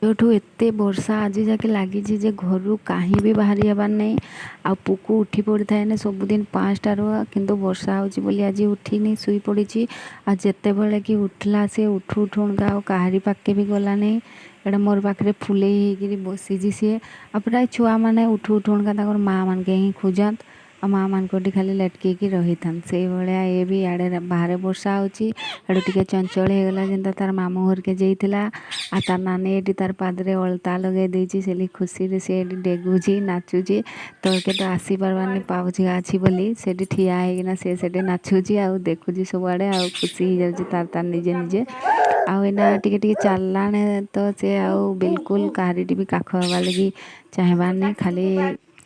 ଏଠୁ ଏତେ ବର୍ଷା ଆଜି ଯାକେ ଲାଗିଛି ଯେ ଘରୁ କାହିଁ ବି ବାହାରି ହେବାର ନାହିଁ। ଆଉ ପୁକୁ ଉଠି ପଡ଼ିଥାଏ ନା ସବୁଦିନ 5ଟାରୁ, କିନ୍ତୁ ବର୍ଷା ହେଉଛି ବୋଲି ଆଜି ଉଠିନି, ଶୋଇ ପଡ଼ିଛି। ଆଉ ଯେତେବେଳେ କି ଉଠିଲା, ସେ ଉଠୁ ଉଠୁକା ଆଉ କାହାରି ପାଖକେ ବି ଗଲା ନାହିଁ। ଏଇଟା ମୋର ପାଖରେ ଫୁଲେଇ ହେଇକିରି ବସିଛି ସିଏ। ଆଉ ପ୍ରାୟ ଛୁଆମାନେ ଉଠୁ ଉଠୁକା ତାଙ୍କର ମା' ମାନକେ ହିଁ ଖୋଜନ୍ତ ଆଉ ମା' ମାନଙ୍କଠି ଖାଲି ଲଟକେଇକି ରହିଥାନ୍ତି। ସେଇଭଳିଆ ଏ ବି ଇଆଡ଼େ ବାହାରେ ବର୍ଷା ହେଉଛି, ଏଠୁ ଟିକେ ଚଞ୍ଚଳ ହେଇଗଲା ଯେନ୍ତା ତାର ମାମୁଁ ଘରକେ ଯାଇଥିଲା। ଆଉ ତାର ନାନୀ ଏଠି ତାର ପାଦରେ ଅଳତା ଲଗେଇ ଦେଇଛି, ସେଲି ଖୁସିରେ ସେ ଏଠି ଡେଗୁଛି, ନାଚୁଛି। ତଳକେ ତ ଆସିପାରବାନି ପାଉଛି ଅଛି ବୋଲି, ସେଠି ଠିଆ ହେଇକିନା ସେ ସେଠି ନାଚୁଛି ଆଉ ଦେଖୁଛି ସବୁଆଡ଼େ ଆଉ ଖୁସି ହେଇଯାଉଛି ତାର ତାର ନିଜେ ନିଜେ। ଆଉ ଏଇନା ଟିକେ ଟିକେ ଚାଲିଲାଣି ତ ସେ ଆଉ ବିଲକୁଲ କାହାରିଠି ବି କାଖ ହେବା ଲାଗି ଚାହିଁବାନି, ଖାଲି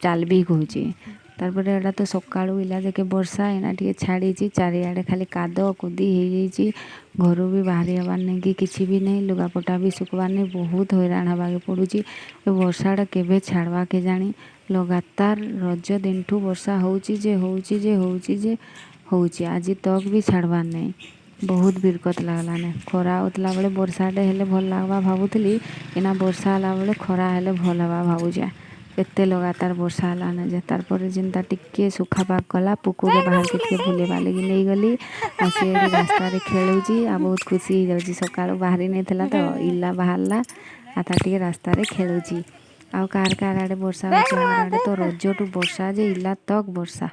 ଚାଲବି କହୁଛି। ତାରପରେ ଏଇଟା ତ ସକାଳୁ ଇଲା ଯାକେ ବର୍ଷା, ଏଇନା ଟିକେ ଛାଡ଼ିଛି। ଚାରିଆଡ଼େ ଖାଲି କାଦ କୁଦି ହେଇଯାଇଛି, ଘରୁ ବି ବାହାରି ହେବାର ନାହିଁ କି କିଛି ବି ନାହିଁ, ଲୁଗାପଟା ବି ଶୁଖବାର ନାହିଁ, ବହୁତ ହଇରାଣ ହେବାକେ ପଡ଼ୁଛି। ଏ ବର୍ଷାଟା କେବେ ଛାଡ଼ବା କେଜାଣି? ଲଗାତାର ରଜ ଦିନଠୁ ବର୍ଷା ହେଉଛି ଯେ ହେଉଛି ଯେ ହେଉଛି ଯେ ହେଉଛି, ଆଜି ତକ୍ ବି ଛାଡ଼ବାର ନାହିଁ। ବହୁତ ବିରକତ ଲାଗଲାନେ। ଖରା ହେଉଥିଲା ବେଳେ ବର୍ଷାଟେ ହେଲେ ଭଲ ଲାଗ୍ବା ଭାବୁଥିଲି, ଏଇନା ବର୍ଷା ହେଲା ବେଳେ ଖରା ହେଲେ ଭଲ ହେବା ଭାବୁଛେ। ଏତେ ଲଗାତାର ବର୍ଷା ହେଲାନେ ଯେ। ତାରପରେ ଯେନ୍ତା ଟିକେ ଶୁଖା ପାଗ କଲା, ପୁକୁକେ ବାହାରକେ ଟିକେ ବୁଲେଇବା ଲାଗି ନେଇଗଲି। ଆଉ ସେ ଏଠି ରାସ୍ତାରେ ଖେଳୁଛି ଆଉ ବହୁତ ଖୁସି ହେଇଯାଉଛି। ସକାଳୁ ବାହାରି ନେଇଥିଲା ତ ଇଲା ବାହାରିଲା ଆଉ ତାର ଟିକେ ରାସ୍ତାରେ ଖେଳୁଛି। ଆଉ କାହାର କାହାର ଆଡ଼େ ବର୍ଷା ହେଉଛି? ଆମର ଆଡ଼େ ତ ରଜଠୁ ବର୍ଷା ଯେ ଇଲା ତକ୍ ବର୍ଷା।